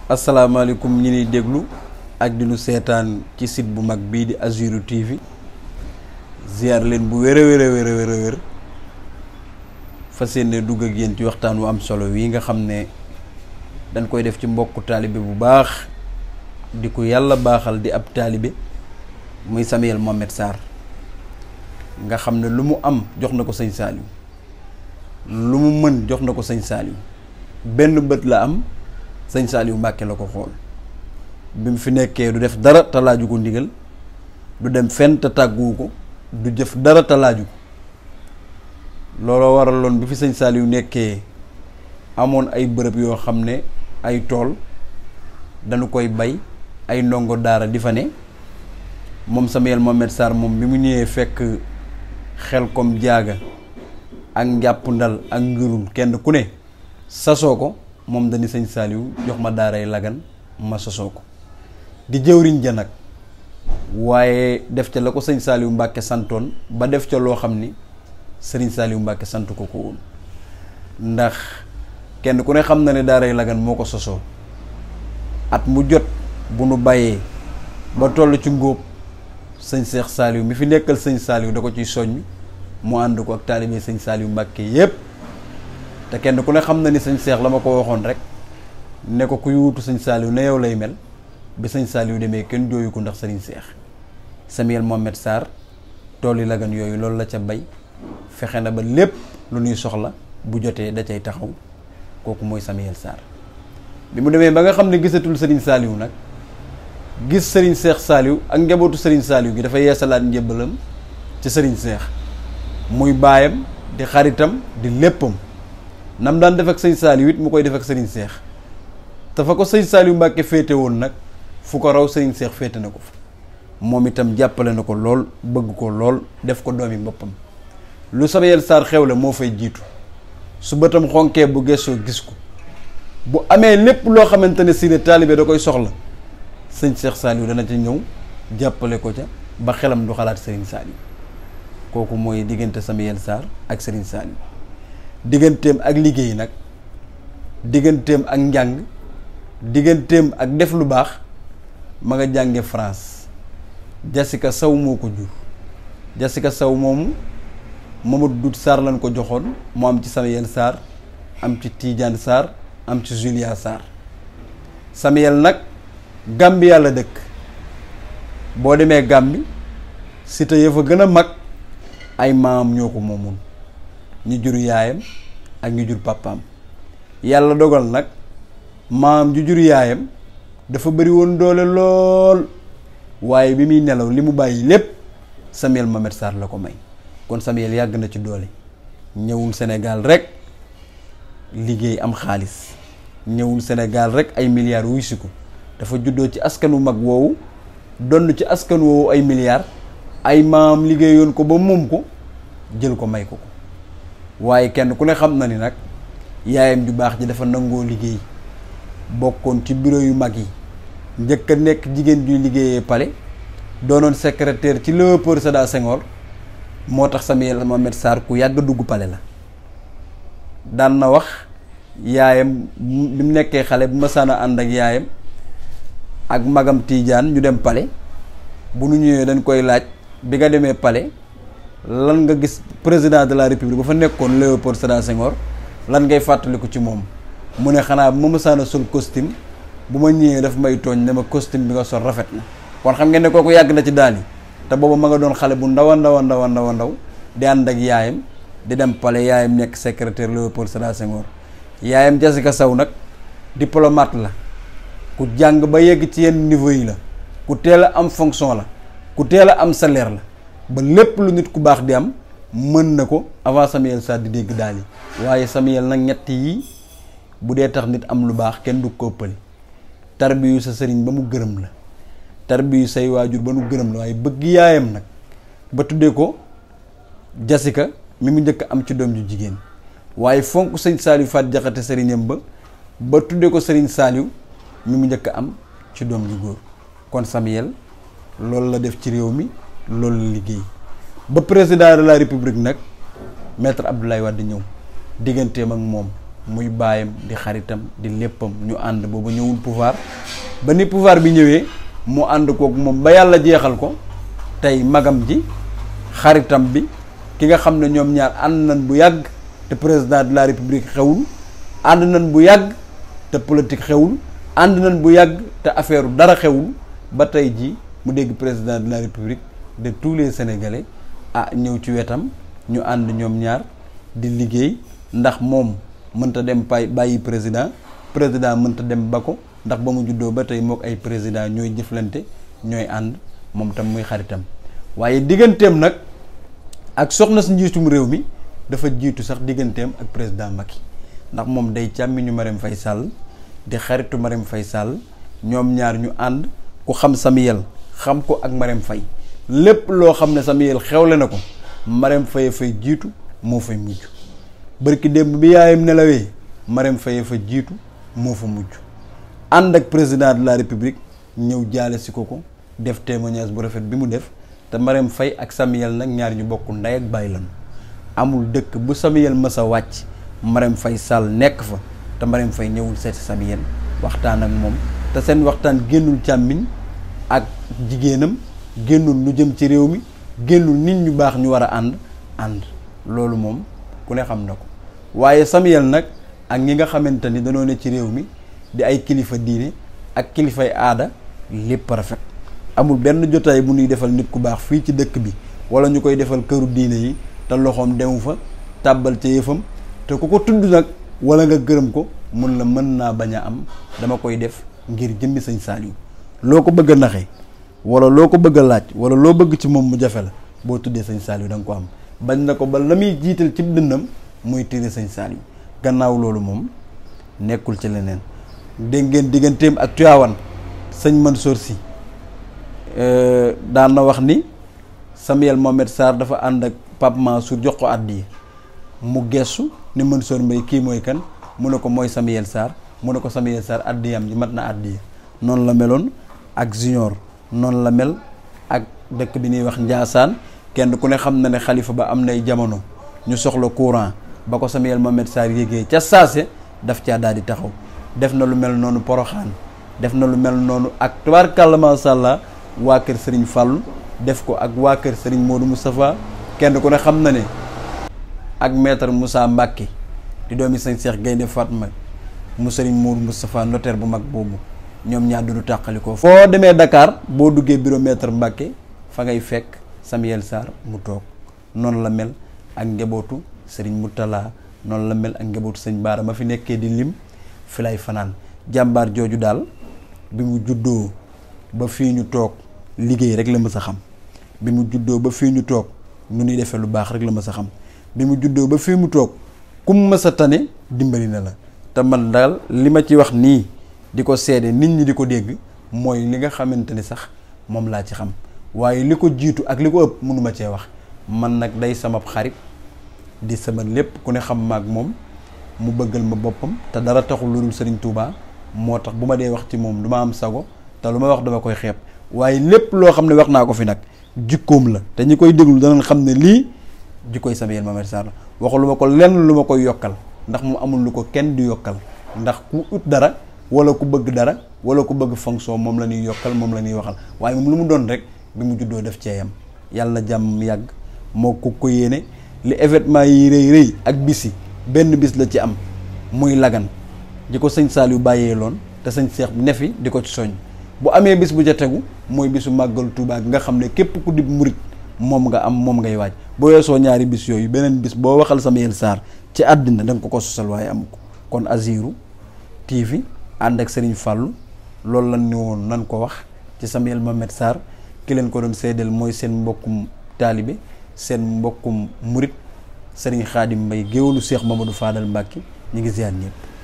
asalaamaaleykum ñi ñuy déglu ak di nu seetaan ci site bu mag bii di Azur TV ziar leen bu wér a wér fas yéene dugg ak yéen ci waxtaan wu am solo wi nga xam ne dañ koy def ci mbokku taalibe bu baax di ko yàlla baaxal di ab taalibe muy Samuel Mohamed Sarr nga xam ne lu mu am jox na ko sëñ Saliou lu mu mën jox na ko sëñ Saliou benn bët la am sëñ Saliou Mbàkke la ko xool bi mu fi nekkee du def dara te laaju ko ndigal du dem fenn te tàgguwu ko du jëf dara te laaju ko looloo waraloon bi fi sëñ Saliou nekkee amoon ay bërëb yoo xam ne ay tool dañu koy bay ay ndongo daara di fa ne moom Samuel Mohamed Sarr moom bi mu ñëwee fekk xel kom jaaga ak njàpp ndal ak ngirul kenn ku ne sasoo ko moom dañu sëñ Saliou jox ma daaray Lagan ma sosoo ko di jëwriñ ja nag waaye def ca la ko sëñ Saliou Mbàkke santoon ba def ca loo xam ni sëriñ Saliou Mbàkke sant ko ko woon ndax kenn ku ne xam na ne daaray Lagan moo ko sosoo at mu jot bu nu bàyyee ba toll ci ngóob sëñ Cheikh Saliou mi fi nekkal sëñ Saliou da ko ciy soññ mu ànd ko ak taalibe sëñ Saliou Mbàkke yépp te kenn ku ne xam na ni sëñ Cheikh la ma ko waxoon rek ne ko kuy wutu sëñ Saliou ne yow lay mel bi sëñ Saliou demee kenn jooyu ko ndax sëriñ Cheikh Samuel Mohamed Sarr tool yi Lagan yooyu loolu la ca bay fexe na ba lépp lu ñuy soxla bu jotee da cay taxaw kooku mooy Samuel Sarr bi mu demee ba nga xam ne gisatul sëriñ Saliou nag gis sëriñ Cheikh Saliou ak njabootu sëriñ Saliou gi dafa yeesalaat njëbbalam ci sëriñ Cheikh muy baayam di xaritam di léppam nam daan def ak sëñ Saliou it mu koy def ak sëriñ Cheikh te fa ko sëñ Saliou Mbàkke féete woon nag fu ko raw sëriñ Cheikh féete na ko fa moom itam jàppale na ko lool bëgg ko lool def ko doomi boppam lu Samuel Sarr xew la moo fay jiitu su bëtam xonkee bu gëstoo gis ko bu amee lépp loo xamante ne si ne taalibe da koy soxla sëñ Cheikh Saliou dana ca ñëw jàppale ko ca ba xelam du xalaat sëriñ Saliou kooku mooy diggante Samuel Sarr ak sëriñ Saliou digganteem ak liggéey nag digganteem ak njàng digganteem ak def lu baax ma nga jànge France Jessica Sow moo ko jur Jessica Sow moomu Mamadou Dout Sarr lañ ko joxoon mu am ci Samuel Sarr am ci Tidiane Sarr am ci Julia Sarr Samuel nag Gàmbi yàlla dëkk boo demee Gàmbi cité ya fa gën a mag ay maam ñoo ko moomoon ñu jur yaayam ak ñu jur papaam yàlla dogal nag maam ju jur yaayam dafa bëri woon doole lool waaye bi muy nelaw li mu bàyyi lépp Samuel Mohamed Sarr la ko may kon Samuel yàgg na ci doole ñëwul Sénégal rek liggéey am xaalis ñëwul Sénégal rek ay milliards wuy si ko dafa juddoo ci askanu mag woowu donn ci askan woowu ay milliards ay maam liggéeyoon ko ba moom ko jël ko may ko ko waaye kenn ku ne xam na ni nag yaayam ju baax ji dafa nangoo liggéey bokkoon ci bureau yu mag yi njëkk a nekk jigéen juy liggéeyee palais doonoon secrétaire ci Léopold Sédar Senghor moo tax Samuel Mohamed Sarr ku yàgg dugg palais la daan na wax yaayam bi mu nekkee xale bu ma saan a ànd ak yaayam ak magam Tidiane ñu dem palais bu nu ñëwee dañ koy laaj bi nga demee palais lan nga gis président de la république ba fa nekkoon Léopold Sédar Senghor lan ngay fàttaliku ci moom mu ne xanaa bu ma mësaan a sol costume bu ma ñëwee daf may tooñ ne ma costume bi nga sol rafet na kon xam ngeen ne kooku yàgg na ci daal yi te booba ma nga doon xale bu ndaw di ànd ak yaayam di dem palais yaayam nekk secrétaire Léopold Sédar Senghor yaayam Jessica Sow nag diplomate la ku jàng ba yegg ci yenn niveau yi la ku teel a am fonction la ku teel a am salaire la ba lépp lu nit ku baax di am mën na ko avant Samuel Sarr di dégg daal yi waaye Samuel nag ñett yi bu dee tax nit am lu baax kenn du ko ëppale tarbiyu sa sëriñ ba mu gërëm la tarbiyu say waajur ba nu gërëm la waaye bëgg yaayam nag ba tuddee ko Jessica mi mu njëkk am ci doom ju jigéen waaye fonk sëñ Saliou Faat Jaxate sëriñam ba tuddee ko sëriñ Saliou mi mu njëkk am ci doom ju góor kon Samuel loolu la def ci réew mi loolu la liggéey ba président de la république nag maître Abdoulaye Wade ñëw digganteem ak moom muy baayam di xaritam di léppam ñu ànd boobu ñëwul pouvoir ba ni pouvoir bi ñëwee mu ànd kook moom ba yàlla jeexal ko tey magam ji xaritam bi ki nga xam ne ñoom ñaar ànd nañ bu yàgg te président de la république xewul ànd nañ bu yàgg te politique xewul ànd nañ bu yàgg te affaire dara xewul ba tey ji mu dégg président de la république de tous les sénégalais ñëw ci wetam ñu ànd ñoom ñaar di liggéey ndax moom mënta dem bàyyi président mënta dem ba ko ndax ba mu juddoo ba tey mook ay président ñooy jëflante ñooy ànd moom tam muy xaritam waaye digganteem nag ak soxna si njiitum réew mi dafa jiitu sax digganteem ak président Macky ndax moom day càmmiñu Marème Faye Sall di xaritu Marème Faye Sall ñoom ñaar ñu ànd ku xam Samuel xam ko ak Marème Faye lépp loo xam ne Samuel xewle na ko Marème Faye fay jiitu moo fay mujj barki démb bi yaayam nelawee Marème Faye fa jiitu moo fa mujj ànd ak président de la république ñëw jaale si ko def témoignage bu rafet bi mu def te Marème Faye ak Samuel nag ñaar ñu bokk ndey ak baay lañu amul dëkk bu Samuel mës a wàcc Marème Faye Sall nekk fa te Marème Faye ñëwul seeti Samuel waxtaan ak moom te seen waxtaan génnul càmmiñ ak jigéenam génnul lu jëm ci réew mi génnul nit ñu baax ñu war a ànd loolu moom ku ne xam na ko waaye Samuel nag ak ñi nga xamante ni dañoo ne ci réew mi di ay kilifa diine ak kilifay aada lépp rafet amul benn jotaay bu ñuy defal nit ku baax fii ci dëkk bi wala ñu koy defal këru diine yi te loxoom demu fa tàbbal ca yëfam te ku ko tudd nag wala nga gërëm ko mun la mën naa bañ a am dama koy def ngir jëmmi sëñ Saliou loo ko bëgg a naxe wala loo ko bëgg a laaj wala loo bëgg ci moom mu jafe la boo tuddee sëñ Saliou da nga ko am bañ na ko ba la muy jiital ci dënnam muy tiire sëñ Saliou gannaaw loolu moom nekkul ci leneen dégg ngeen digganteem ak Tivaouane sëñ Mansour Sy daan na wax ni Samuel Mohamed Sarr dafa ànd ak Pape Mansour jox ko àddiya mu gestu ni Mansour Mbaye kii mooy kan mu ne ko mooy Samuel Sarr mu ne ko Samuel Sarr àddiyam ji mat na àddiya noonu la meloon ak Junior noonu la mel ak dëkk bi ñuy wax Ndiassane kenn ku ne xam na ne xalifa ba am nay jamono ñu soxla courant ba ko Samuel Mohamed Sarr yégee ca saase daf caa daal di taxaw def na lu mel noonu Poroxaan def na lu mel noonu ak tubaarkàlla macha allah waa kër Serigne Fallou def ko ak waa kër Serigne Modou Moustapha kenn ku ne xam na ne ak maître Moussa Mbacké di doomi sëñ Cheikh Gaynde Fatma mu Serigne Modou Moustapha notaire bu mag boobu ñoom ñaar du tàqali ko foo demee Dakar boo duggee bureau maître Mbacké fa ngay fekk Samuel Sarr mu toog noonu la mel ak njabootu Serigne Moutala noonu la mel ak njabootu sëñ Baara ma fi nekkee di lim fi lay fanaan jàmbaar jooju daal bi mu juddoo ba fii ñu toog liggéey rek la mës a xam bi mu juddoo ba fii ñu toog nu ñuy defee lu baax rek la mës a xam bi mu juddoo ba fii mu toog kum mës a tane dimbali na la te man daal li ma ci wax nii di ko seede nit ñi di ko dégg mooy li nga xamante ni sax moom laa ci xam waaye li ko jiitu ak li ko ëpp mënuma cee wax man nag day sama xarit di sama lépp ku ne xam maag moom mu bëggal ma boppam te dara taxul lu dul Serigne Touba moo tax bu ma dee wax ci moom du ma am sago te lu ma wax dama koy xeeb waaye lépp loo xam ne wax naa ko fi nag jikkoom la te ñi koy déglu danañ xam ne lii jikkoy Samuel Mohamed Sarr la waxulu ma ko lenn lu ma koy yokkal ndax mu amul lu ko kenn di yokkal ndax ku ut dara wala ku bëgg dara wala ku bëgg fonction moom la ñuy yokkal moom la ñuy waxal waaye moom lu mu doon rek bi mu juddoo def ceeyam yàlla na jàmm yàgg moo ko yéene li événement yi rëy ak bisi benn bis la ci am muy lagan di ko sëñ Saliou bàyyee loon te sëñ Cheikh ne fi di ko ci soñ bu amee bis bu ca tegu mooy bisu màggal Tuubaa gi nga xam ne képp ku di murit moom nga am moom ngay waaj boo weesoo ñaari bis yooyu beneen bis boo waxal Samuel Sarr ci àddina da nga ko sosal waaye amu ko kon Azirou TV ànd ak Serigne Fallou loolu lan ni woon nan ko wax ci Samuel Mohamed Sarr ki leen ko doon seedeel mooy seen mbokkum taalibe seen mbokkum murit Serigne Khadim Mbaye géwalu Cheikh Mamadou Fadal Mbacké ñu ngi ziar ñëpp